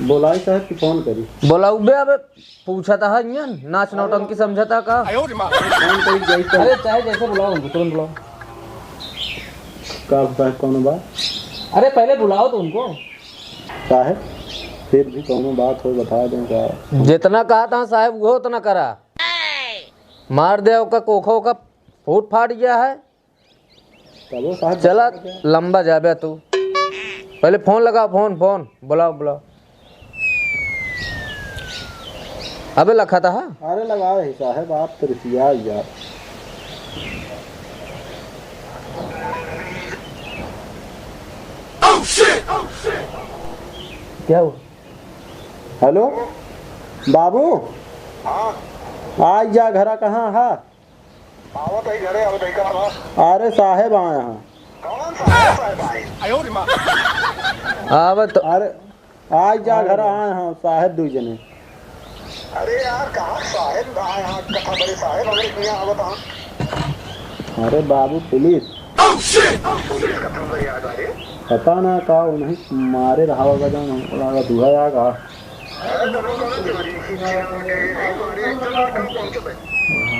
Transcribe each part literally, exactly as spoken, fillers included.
बोलाई साहब कि फोन करी? बोलाउबे, अबे पूछत ह इयन, नाच नौटंकी समझत ह का? फोन करी जाई तो। अरे चाहे जैसे बुलाओ उनको, तुरंत बुलाओ। का साहब, कौनो बात? अरे पहले बुलाओ तो उनको। साहब, फिर भी कौनो बात हो बता दें का? जितना कहा था साहब, वो उतना करा। मार दे ओका, कोखो का फूट फाट गया है। तबो साहब चला, बता दे। लंबा जाबे तू। पहले फोन लगाओ, फोन, फोन, बुलाओ, बुलाओ। अबे लखा था, हाँ? अरे लगाओ ही साहब, आप तो रिसिया यार। क्या हुआ? हेलो, बाबू। हाँ। आज जा घरा, कहाँ है? आवत है घरे, आवत है, कहाँ बा? अरे साहेब आए हैं। कौन साहेब, साहेब आए? आवत तो अरे आज जा घरा आए हैं साहेब दुई जने। अरे यार, कहाँ साहेब आए हैं? कथा बड़े साहेब, अगर यहाँ आवत हैं। अरे बाबू, पुलिस। पुलिस कथा बड़े याद आ रहे। पता ना का उन्हीं मारे रहा होगा, जौन हमको लगा दूहा आ का। हाँ,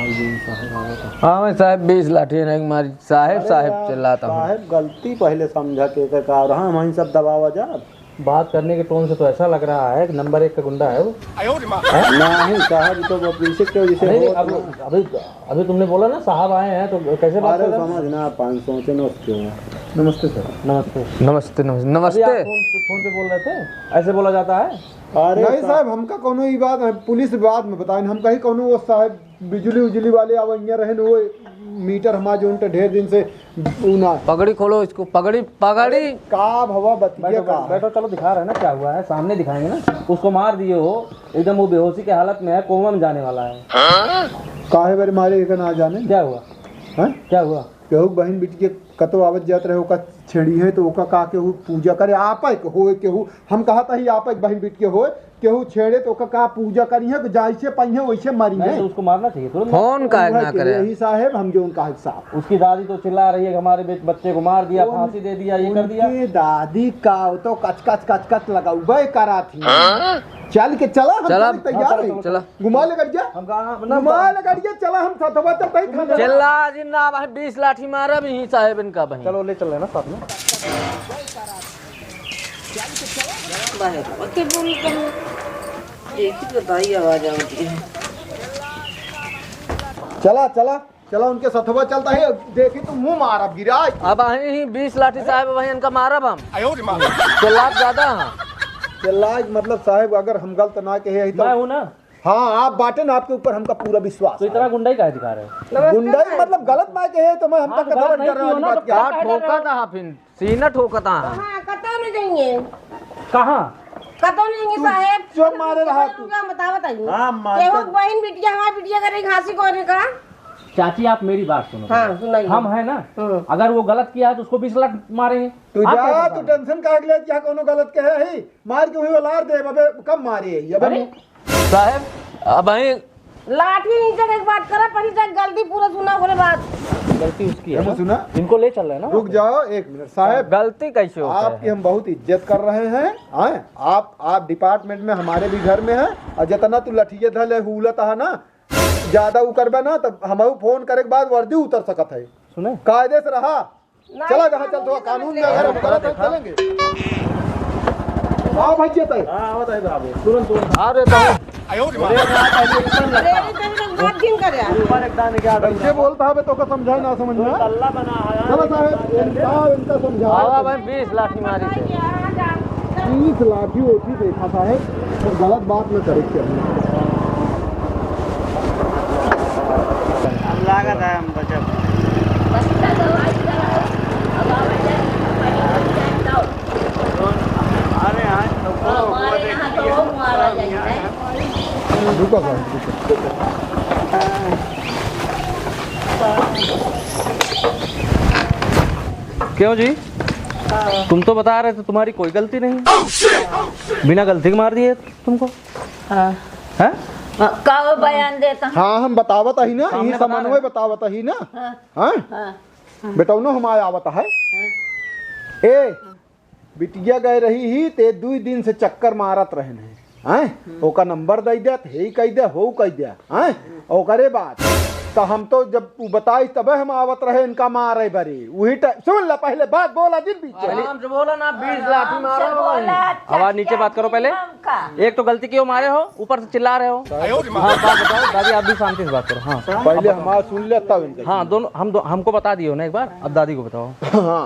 ये साहेब आवत है। हाँ, मैं साहेब बीस लाठी नहीं मारी, साहेब, अरे साहेब यार, चिल्लाता हूँ। साहेब गलती पहले समझा के, के का रहा, हम सब दबावा जा। बात करने के टोन से तो ऐसा लग रहा है कि नंबर एक का गुंडा है वो। नहीं साहब, तो वो पीछे क्यों जिसे नहीं, नहीं, हो अभी, अभी, अभी तुमने बोला ना साहब आए हैं, तो कैसे बात अरे कर रहे हो? समझ ना पाए, सोचे ना उसके। नमस्ते सर। नमस्ते। नमस्ते, नमस्ते, अभी आप नमस्ते। फोन, फोन पे बोल रहे थे, ऐसे बोला जाता है? अरे नहीं साहब। साहब, हमका कौनो ई बात है, पुलिस बाद में बताएं। हम कहीं कौनो वो साहब बिजली उजली वाले आवइया रहे न, वो मीटर हमार जोन टे ढेर दिन से ऊ ना। पगड़ी खोलो इसको, पगड़ी, पगड़ी। का भवा बतिया बैठो, का बैठो, है? बैठो, चलो दिखा रहे हैं ना क्या हुआ है, सामने दिखाएंगे ना। उसको मार दिए हो, एकदम वो बेहोशी के हालत में है, कोमा में जाने वाला है। काहे बारे मारे, एका ना जाने। क्या हुआ? हैं? क्या हुआ? केहू के बहिन बिटिया कतौ आवत जात रहे, ओका छेड़ी है तो ओका का केहू पूजा करे, आपे के होए केहू, हम कहत ही आपे के बहिन बिटिया होए, केहू छेड़े तो ओका का पूजा करी है, जैसे पइहे वैसे मरी नहीं, है। तो उसको मारना चाहिए, तुरंत। फोन काहे उहे ना के करे? यही साहेब, हम जौन कहा साहब। उसकी दादी तो चिल्ला रही है कि हमारे बे-, बच्चे को मार दिया, उन-, फांसी दे दिया, ये कर दिया। उनकी दादी का वो तो कच कच कच कच लगाउबे करा थी। हाँ? चल के चला, हम चला। चले तैयार हाँ, चलो, है। चलो, चलो। घुमा ले गड़िया। हम कहा, ना, घुमा ना। ले गड़िया, चला हम सतवा चल भाई थाने। चिल्ला जिन ना भाई, बीस लाठी मारा भी ही साहेब इनका भाई। चलो, ले चल रहे हैं ना साथ में। बाहर, ओके, बोल कर। देखी तो दाई आवाज आवती है। चला, चला, चला, उनके सथवा चलता है। देखी तू मुंह मारब गिराई। अब अहीं ही बीस लाठी साहेब, वहीं इनका मारब हम। आयो रे माँ। चिल्लात ज्यादा हैं। चिल्लात मतलब साहेब, अगर हम गलत ना कहे ही तो मैं हूँ ना। हाँ, आप बाटे ना, आपके ऊपर हमका पूरा विश्वास तो है। इतना गुंडाई काहे दिखा रहे हो? नमस्ते गुंडाई सर। मतलब गलत ना कहे तो मैं हमका हाँ, कथवा गलत नहीं डर किया वाली ना, बात तो क्या? क्या डर रहे हो? ठोका था फिर, सीना ठोका था। हाँ, कतौ नहीं जाएंगे। कहाँ? कतौ नहीं जाएंगे तू साहेब। जो मारे रहा तू। रुका, बतावत है। हाँ, मार केहू कर। बहिन बिटिया, हमार बिटिया करे घासी कोने का। चाची, आप मेरी बात सुनो। हाँ, सुनाइए। हम हैं ना, हम्म। अगर वो गलत किया है तो उसको बीस लाख मारेंगे। तू आप जा, कैसे तू मारोगे? टेंशन काहे के लेत, यहाँ कोनो गलत कहे ही? मार के वही उलार दे, अबे कब मारे ही? अबे अरे, साहेब, अब अहीं लाठी नीचे के बात करा, पहले जाके गलती पूरा सुना, ओकरे बाद। गलती उसकी है ना? सुना? इनको ले चल रहे हैं ना रुक वहाँ पे। जाओ, एक मिनट साहेब। गलती कैसे होता है? आपकी हम बहुत इज्जत कर रहे हैं, हैं? आप, आप डिपार्टमेंट में हमारे भी घर में हैं, और जितना तू लठिए धले हुलत है ना, ज्यादा उ करबे ना, तब हमहू फोन करे के बाद वर्दी उतर सकत है। सुने? कायदे से रहा। नहीं, चला, जहाँ चल, तो कानून में अगर हम गलत है, चलेंगे। आओ भाई, चेत है। हाँ, आवत है बाबू, तुरंत, तुरंत। आ रे, तो अरे, बात जिन कर यार। ऊपर एक दान क्या कैसे बोलता है बे, तो का समझाए ना समझ में? अल्लाह बना है। चलो साहब, इनका, इनका समझाओ। आवा भाई, बीस लाठी मारी थे। तीस लाठी होती देखा साहेब, तो गलत बात न करे के चाही। अब लागत है हम बचब। अरे हाँ, तो वो, वो देखिए। रुको साहब, रुको। क्यों जी? हाँ। तुम तो बता रहे थे तुम्हारी कोई गलती नहीं। बिना गलती के मार दिए तुमको। हाँ। हैं? हाँ, का वो बयान देता? हाँ, हम बतावत ही ना, सामने यही बता रहे। समन्वय बतावत ही ना। हाँ। हाँ? हाँ। बेटौनो हम आए आवत है। हाँ। ए, बिटिया गए रही ही, ते दुई दिन से चक्कर मारत रहन है, हैं? हम्म। ओका नंबर दई दे, त हेई कई दे, होऊ कई दे, हैं? ओकरे बाद, त हम तो जब उ बताई, तबे हम आवत रहे इनका मारे बरे। वही टाइम, सुन ला, पहले बात बोला जिन बीच में। आराम से बोलो ना, बीस लाठी आराम से मारो। बोला, आवाज नीचे बात करो पहले। हमका। एक तो गलती कियो मारे हो, ऊपर से चिल्ला रहे हो। हाँ, बात बताओ, दादी, आप भी शांति से बात करो। हाँ। पहले हमारा सुन ले, तब इनका हाँ, सुन। दोनों, हम दो, हमको बता दियो ना एक बार, अब दादी को बताओ। हाँ,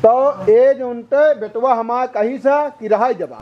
तो ए जौन ते बेटवा हमार कही सा कि रहाई जवाब।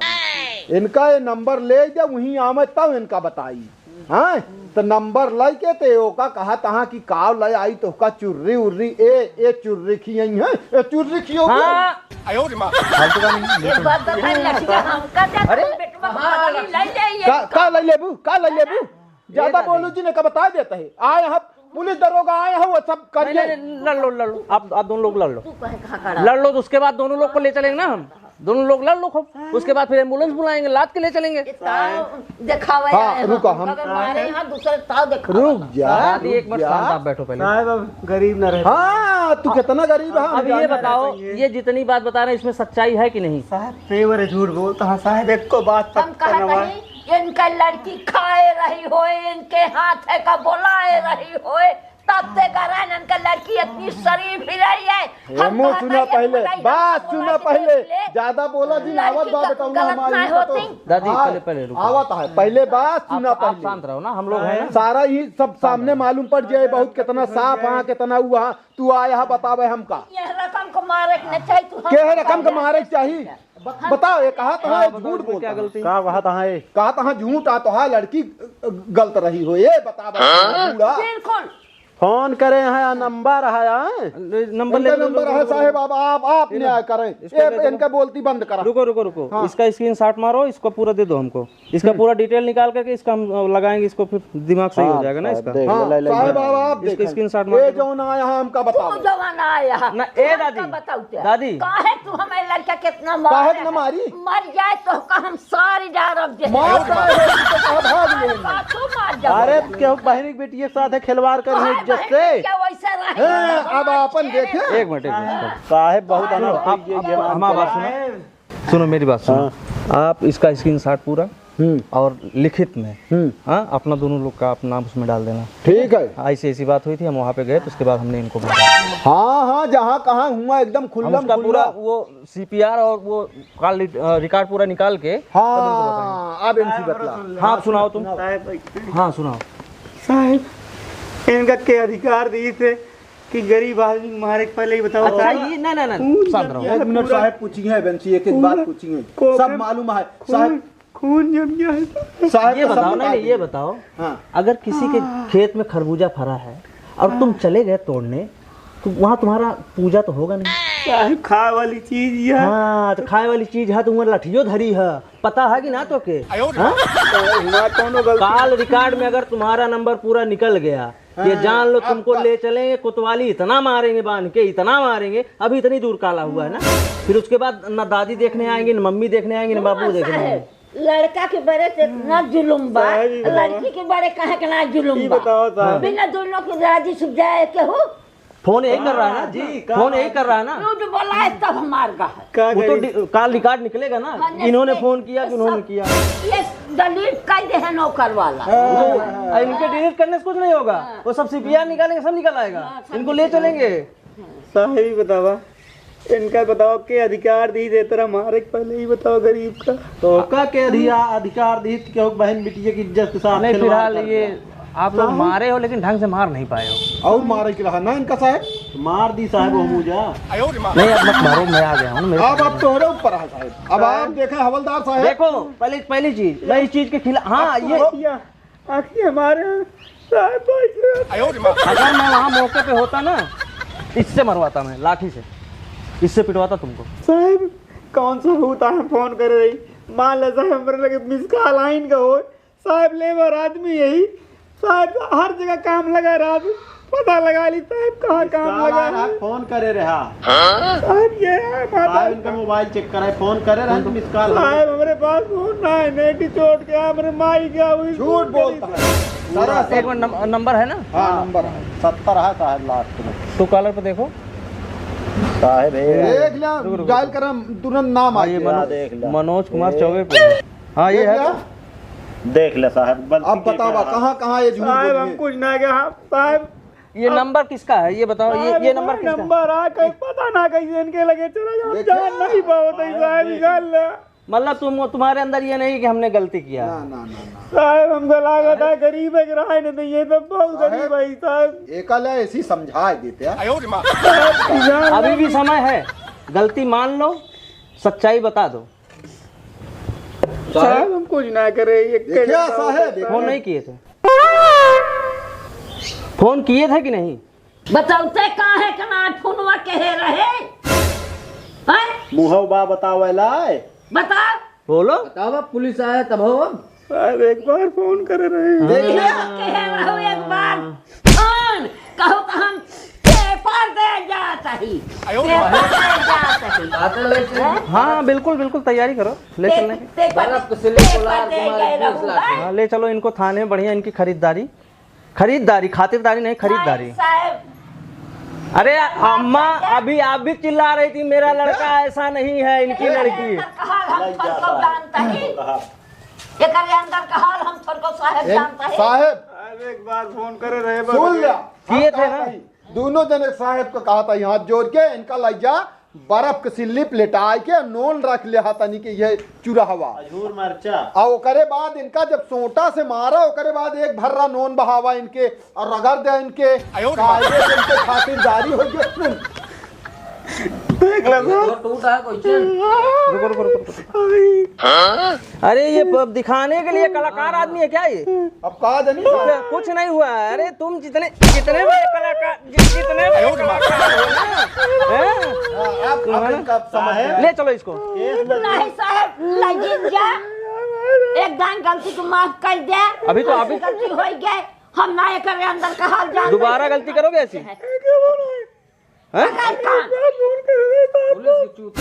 इनका ये नंबर ले जा, वहीं आवे तब इनका बताई। हाँ, तो नंबर लइके ते ओका कहा तहाँ कि काव ले आई तो का चुर्री उर्री, ए, ए चुर्री खियाई है, ए चुर्री खियो। हाँ। फालतू का नहीं, ये बात तो नहीं लगी, हमका क्या अरे? तुम बेटवा का बदली ले जाइए। का, का ले लेबू, का ले लेबू? ज्यादा दादी। बोलू जी ने का बता देता है। आए हम पुलिस दरोगा आए हैं, वो सब नहीं, करिए। नहीं, नहीं, लड़ लो, लड़ लो। आप, आप दोनों लोग लड़ लो। तू कहे कहाँ खड़ा? लड़ लो, तो उसके बाद दोनों लोग को ले चलेंगे ना हम। दोनों लोग लड़ लो खूब। हाँ। उसके बाद फिर एम्बुलेंस बुलाएंगे, लाद के ले चलेंगे। ये ताव दिखावे हाँ, आए हैं। रुको, हम हम कबे मारे हैं, दूसरे ताव दिखावे। रुक जा, दादी, रुक एक मिनट जा। शांत आप बैठो पहले। साहब, अब गरीब ना रहे। हाँ, तू कितना गरीब है, हम अब ये जानते हैं। बताओ, ये जितनी बात बता रहे हैं, इसमें सच्चाई है कि नहीं? साहब, पेवर झूठ बोलता है साहब, एक को बात हम सत्य कहा नवा। कहीं इनका लड़की खाए रही होए, इनके हाथ है का बोलाए रही होए, तब ते कह रहे हैं इनका लड़की इतनी शरीफ ही रही है। हम हेमू, कहता सुना है, पहले, बुलाई, बात हम सुना बुलाई पहले, के ले। ज्यादा बोला जी, लड़की आवत बा के बताऊँ ना गलत हमारी ना तो। होती। दादी, हाँ, पहले, पहले रुको। आवत है, पहले बात आप, सुना आप पहले। शांत रहो ना, हम लोग हैं ना। सारा ही सब सामने मालूम पड़ जाए, बहुत कितना साफ है, कितना हुआ, तू आया है बतावे हमका। यह रकम को मारे के न चाही, तू हम के रकम को मारे के चाही? ब-, बताओ, ये कहा तो हाँ, है, बताओ, झूठ इसमें बोलता क्या है। गलती? का कहा तो है? कहा तो है, झूठ आ तो है, लड़की गलत रही हो, ये बता, बता, हाँ? बूढ़ा। बिल्कुल। फोन करे हैं, आ नंबर है, आ? ले, नंबर ले इनका लो, नंबर लो, है, लो, साहेब, लो। आप, आप, आप ये लो। न्याय करें। इसको ये ले लो। इनका बोलती बंद करा। रुको, रुको, रुको। हाँ। इसका स्क्रीनशॉट मारो, इसको पूरा दे दो हमको। इसका हम्म। पूरा डिटेल निकाल करके इसका हम, अ, लगाएंगे, इसको फिर दिमाग सही हो हाँ, जाएगा ना साहब, इसका। देख हाँ, ले, ले, ले, साहब, ले। अब आप इसका देखें। स्क्रीनशॉट ये मारो। जौन आया है, हमका बताओ। तू जौन आया है, ना, तू ए हमका दादी, बताओ क्या? दादी। काहे तू हमें लड़का कितना काहे मारे न है? मारी? मर जाए तो का हम सारी डारब जे। मार काहे है, तू तो कहाँ भाग ले? का तू मार जाओ? अरे, केहू बहिनी के बेटी के साथ है, खिलवाड़ कर काहे इज्जत बहिनी से। के वैसे रहे? हैं, अब आपन देखे। एक मिनट, एक मिनट। साहेब, बहुत सुनो, अनर्थ आप, ये, आप ये हमार बात सुनो। सुनो मेरी बात सुनो। हाँ। आप इसका स्क्रीनशॉट पूरा हम्म। और लिखित में, हम्म। हाँ, अपना दोनों लोग का आप नाम उसमें डाल देना। ठीक है। ऐसी, ऐसी बात हुई थी, हम वहाँ पे गए, तो उसके बाद हमने इनको बताया। हाँ, हाँ, जहाँ कहाँ हुआ एकदम हम खुल्लम उसका खुल्ला। पूरा वो सीपीआर और वो कॉल रिक-, अ, रिकॉर्ड पूरा निकाल के तब इनको बताएंगे। हाँ, अब इनकी बतला। हाँ, आप सुनाओ तुम। साहब, हाँ, सुनाओ। साहब, इनका के अधिकार दी थे कि गरीब आदमी के मारे के पहले ही बताओ। अच्छा, हाँ। ये, ना, ना, ना, खून शांत रहो। जब एक मिनट पूरा साहब, पूछी है बेंसी, एक एक बात पूछी है। कोकन सब मालूम है। खून, साहब, खून जम गया है। साहब ये का सब बताओ, बता नहीं, नहीं, ये दीजिए। बताओ, हाँ। अगर किसी के हाँ। खेत में खरबूजा फरा है और तुम हाँ। चले गए तोड़ने, तो वहाँ तुम्हारा पूजा तो होगा नहीं। साहब, खाए वाली चीज ये है। हाँ, तो खाए वाली चीज है, तो वहाँ लाठियो धरी है, पता है कि ना तो के? आयो रे। हाँ? तो हमारा कौनो गलती काल रिकॉर्ड में अगर तुम्हारा नंबर पूरा निकल गया, ये हाँ, जान लो, अब तुमको बस। ले चलेंगे कोतवाली, इतना मारेंगे बांध के, इतना मारेंगे। अभी इतनी दूर काला हुआ है ना, फिर उसके बाद ना दादी देखने आएंगे, ना मम्मी देखने आएंगे, ना बाबू देखने आएंगे। लड़का के बरे से इतना जुलुम बा, साहब, ई बताओ। लड़की के बरे कहे के ना जुलुम ई बा। बताओ, साहब। बिना दोनों के राजी सुझाए के हो। फोन यही कर रहा है ना? जी, का फोन यही बात? कर रहा है ना? झूठ बोला है तब हमार गा है। का वो तो करी? डि-, कॉल रिकॉर्ड निकलेगा ना, हाँ, इन्होंने ये फोन किया कि उन्होंने सब किया। ये डिलीट कर दे है नौकर वाला। हाँ, हाँ, हाँ। अरे, इनके डिलीट करने से कुछ नहीं होगा, हाँ। वो सब सीपीआर निकालेंगे, सब निकल आएगा, हाँ, सब इनको ले निकल चलेंगे। साहब, ई बतावा, इनका बताओ के अधिकार दी दे तरह मारे के पहले ही बताओ गरीब का। तो का के अधिया-, अधिकार दी कि केहू बहन बिटिया की इज्जत के साथ नहीं, खिलवाड़ फिलहाल कर ये दिया। आप लोग साहब। मारे हो, लेकिन ढंग से मार नहीं पाए हो। और मारे के रहा ना इनका साहब? मार दी साहब, हम जा। नहीं, अब मत मारो, मैं आ गया हूँ, मेरे अब, अब तोहरे ऊपर है साहब। अब आप देखें हवलदार साहब। देखो, पहले, पहली चीज, मैं इस चीज के खिला-, हाँ, अब ये तो आखिर हमारे साहब भाई साहब। अगर मैं वहाँ मौके पे होता ना, इससे मरवाता मैं, लाठी से, इससे पिटवाता तुमको। साहब, कौन सा भूत आए फोन करे रही? मान ला साहब, हमरे लगे मिस कॉल आइन का हो। साहब, लेबर आदमी यही। साहब, हर जगह काम लगा रहा, पता लगा ली साहब, कहाँ काम लगा है। फोन करे रहा। साहब, ये है, माता साहब, इनका मोबाइल चेक कराए, फोन करे रहे तो मिस कॉल। साहब, हमरे पास फोन ना है, नेट ही चोट गया, हमरे माई का हुई झूठ बोलता है। सरासर। एक मिनट, नम-, नंबर है ना? हाँ, नंबर है। सत्तर है साहब लास्ट में। ट्रू कॉलर पे देखो। साहब, ये देख लिया, रुको, रुको, डायल रुको। करम, तुरंत नाम आ गया। हाँ, देख लिया। मनोज कुमार चौबे पे। हाँ, ये देख है लिया? तो। देख लिया साहब, गलती अब बतावा, कहाँ, कहाँ ये झूठ बोली है? साहब, हम कुछ ना कहा, साहब। ये अब नंबर किसका है? ये बताओ, ये, साहब, ये नंबर किसका है? नंबर आ, कहीं पता ना कैसे इनके लगे चला जाओ, देखिए। जान नहीं पाओ, तो साहब, साहब, देख निकाल ले। मतलब तुम, तुम्हारे अंदर ये नहीं कि हमने गलती किया। ना, ना, ना, ना। साहब, हमको लागत है गरीब है, गिराए नहीं, तो ये तो बहुत साहब, गरीब है, साहब। एका ले ऐसी समझाए देते हैं। अभी भी समय है, गलती मान लो, सच्चाई बता दो। साहब, हम कुछ ना करे, ये देखिए, कैसे साहब, साहब? फोन नहीं किए थे। फोन किए थे कि नहीं? बतौते काहे के ना फोनवा कहे रहे? हैं? मुँहवा बतावे लाए। बताओ। बोलो। बताओ, अब पुलिस आया तब हो। साहब, एक बार फोन करे रहे। देखिए। कहे रहो एक बार। फोन। कहो तो हम पेपर दे जात ही। पेपर दे जात ही। आते ले चल। हैं? हाँ, बिल्कुल, बिल्कुल तैयारी करो, ले पे-, चलने की। पेपर, बर्फ के सिले पेपर कुलार दे कुमार गए इतनी रहूँ, लाठी। हैं? हाँ, ले चलो इनको थाने, बढ़िया इनकी खरीदारी, खरीदारी, खातिरदारी नहीं, खरीदारी। साहब, साहब। अरे अम्मा, अभी आप भी चिल्ला रही थी, "मेरा लड़का ऐसा नहीं है, इनकी लड़की।" कहा हम थोड़को जानता ही। एकर अंदर का हाल हम थोड़को साहब जानता ही। साहब। अरे एक बार फोन करे रहे, सुन लिया। किए थे ना? दोनों जने साहब को कहा था, हाथ जोड़ के इनका लज्जा बर्फ के सिल्ली पे लेटाए के नोन रख लिया तनी के ये चुरहवा। अजूर मरचा। आ ओकरे बाद इनका जब सोटा से मारा, ओकरे बाद एक भर्रा नोन बहावा इनके और रगड़ दिया इनके। आयो रे माँ। कायदे से इनके खातिरदारी हो गई। देख ले ये तो टूटा है कोई चीज। रुको, रुको, रुको, रुको। अरे, ये प-, दिखाने के लिए कलाकार आदमी है क्या ये? अब कहा जानी? कुछ, कुछ नहीं हुआ है। अरे, तुम जितने, जितने बड़े कलाकार, जि-, जितने बड़े कलाकार हो ना, हैं? हाँ, आप, आप इनका समझ ले चलो इसको। नहीं साहब, लगिन जा। एक दान गलती को माफ कर दे। अभी तो, अभी गलती हो गई, हम ना एकर अंदर का हाल जान दोबारा गलती करोगे ऐसी? हैं? पुलिस की चूत।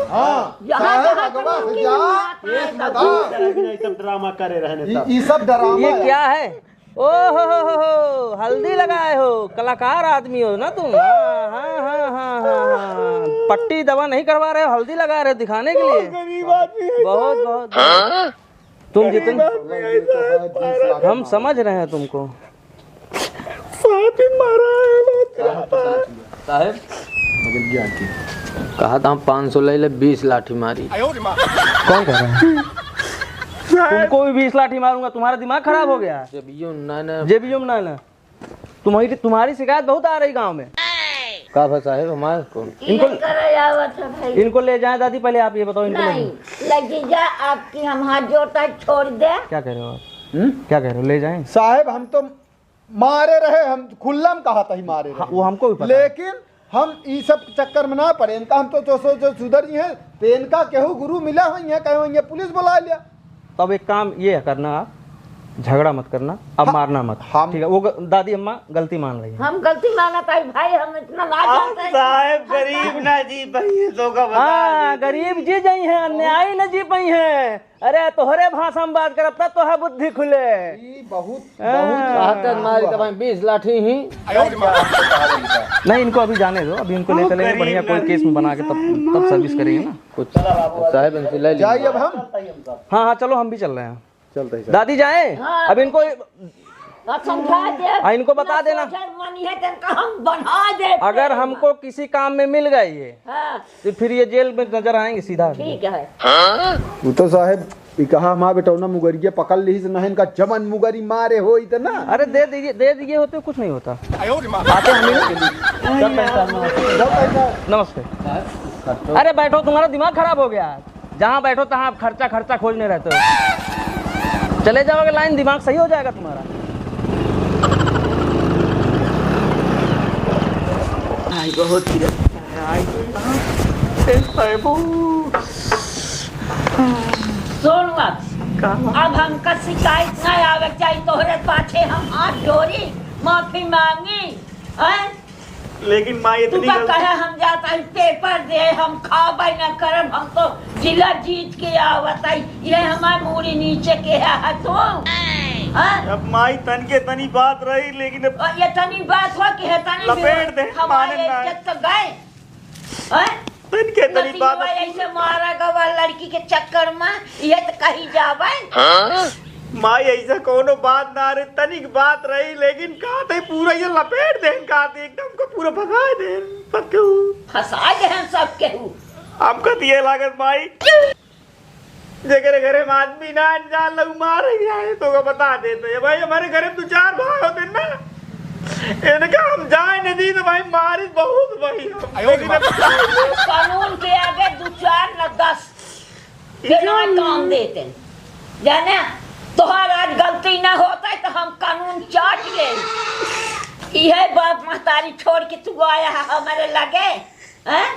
हाँ, यहाँ साहब, जहाँ अगवा से जा, केस में डाल। ये सब ड्रामा करे रहने ई, सब। ई सब ड्रामा ये है। क्या है? ओ हो हो हो हो, हल्दी लगाए हो, कलाकार आदमी हो ना तुम। हाँ, हाँ, हाँ, हाँ, हाँ, हाँ। पट्टी दवा नहीं करवा रहे हो, हल्दी लगा रहे हो दिखाने के लिए। बहुत गरीब आदमी है बहुत, साहब। बहुत, बहुत। तुम जितने, हम समझ रहे हैं तुमको। साहब ही मारा है, बहुत गलत है। साहब, कहा था हम पाँच सौ ले ले, बीस लाठी मारी। कौन कह रहा है? तुमको भी बीस लाठी मारूंगा, तुम्हारा दिमाग खराब हो गया है। जेबियो में ना, ना। जेबियो में ना, ना। तुम्हारी, तुम्हारी शिकायत बहुत आ रही गांव में। का भा साहेब, हमार कौन? इनको, इनकर आवत है भाई। इनको ले जाएं दादी, पहले आप ये बताओ, इनको ले नहीं, जाएं। लगी जा आपकी, हम हाथ जोड़ता है, छोड़ दे। क्या कह रहे हो आप? हम्म? क्या कह रहे हो, ले जाएं? साहेब, हम तो मारे रहे, हम खुल्लम कहा था ही मारे हाँ, रहे। वो हमको भी पता है। लेकिन हम ई सब चक्कर में ना पड़े, इनका हम तो जो सो जो सुधर ही हैं, तो इनका केहू गुरु मिला हो, यहाँ कहे, यहाँ पुलिस बुला लिया। तब एक काम ये करना, आप झगड़ा मत करना, अब हम, मारना मत। हम ठीक है, वो ग-, दादी अम्मा गलती मान रही है। हम गलती मानत है भाई, हम इतना ना आप जानते हैं। साहेब गरीब ना जी पाई है, तो का बता हाँ, देते। गरीब जी जाई हैं, अन्यायी ना जी पाई हैं। अरे तोहरे भाषा में बात करब तब तोहर बुद्धि खुले। ई बहुत, हाँ। बहुत कहते मारी तब हम बीस लाठी ही। नहीं, इनको अभी जाने दो, अभी इनको ले चलेंगे, बढ़िया कोई केस में बना के तब, तब सर्विस करेंगे ना। कुछ साहेब इनसे ले लीजिए। जाइए अब हम। हाँ, हाँ, चलो हम भी चल रहे हैं। चलते हैं, सर। दादी जाए, हाँ। अब इनको अब समझा दे। हाँ, इनको बता देना। सोचल मनी है, तेन का हम बना दे। अगर हमको किसी काम में मिल गए ये, हाँ। तो फिर ये जेल में नजर आएंगे सीधा। ठीक है। वो तो साहेब, ई कहा हमार बेटौना मुगरिया पकड़ ली से नहीं, इनका जमन मुगरी मारे हो इतना। अरे दे दीजिए, दे दिए होते कुछ नहीं होता। आते हम ही ना। नमस्ते। अरे बैठो, तुम्हारा दिमाग खराब हो गया है। जहाँ बैठो तहाँ आप खर्चा, खर्चा खोजने रहते हो। चले जाओगे लाइन, दिमाग सही हो जाएगा तुम्हारा। भाई बहुत गिरत है, आई तो कहाँ? ए, साहेबो। सुन बात, का बात? अब हमका शिकायत ना आवे के चाहिए, तोहरे पाछे हम हाथ जोड़ी, माफी मांगी, हैं? लेकिन माँ, तू इतनी का गलती कहे हम जात हई पेपर दे, हम खाबे न करब, हम तो जिला जीत के आवत हई। ये हमार मूड़ी नीचे के है, है तू? हाँ? अब माई, तन के तनी बात रही, लेकिन अब और ये तनी बात हो कि है तनी लपेट दे, हमारे माने ना। इज्जत तो गए। हैं? तनिके तनी बात नतिया ऐसे मारा गवा लड़की के चक्कर में, ये तो कही जावे। माई, ऐसा कोनो बात ना रही, तनिक बात रही, लेकिन का थे पूरा ये लपेट देन, का थे एकदम को पूरा भगा देन, सब केहू। फंसा देन सब केहू। हमका तो ये लागत माई, जेकरे घरे में आदमी ना अनजान लोग मारे जाए, तो ओका बता देते हैं भाई, हमारे घरे में दो चार भाई होते ना, इनका हम जाए नहीं दी तो भाई मारित बहुत भाई हम। आयो रे लेकिन बाप। कानून के आगे दो चार न दस के ना काम देते हैं। जाने, तोहार आज गलती ना होता है तो हम कानून चाट गए। यह बाप महतारी छोड़ के तू आया है हमारे लगे, हैं?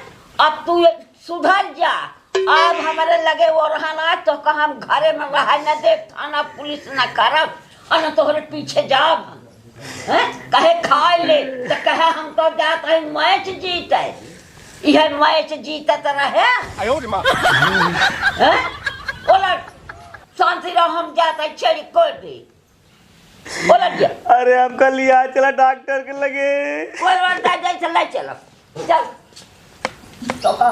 अब तू ये सुधर जा। अब हमारे लगे वो रहा ना तो का हम घरे में रह न दे, थाना पुलिस न करब, और न तोहरे पीछे जाब हम। हैं? कहे खाए ले, तो कहे हम तो जात है मैच जीते। यह मैच जीतत रहे। आयो रे माँ। हैं? बोला, शांति रहो, हम जात है छेड़ी कर दे। बोला दिया। अरे हमका लिया चला डॉक्टर के लगे। बोल, बोल, जा, जा, चला, चला। चल। तो का,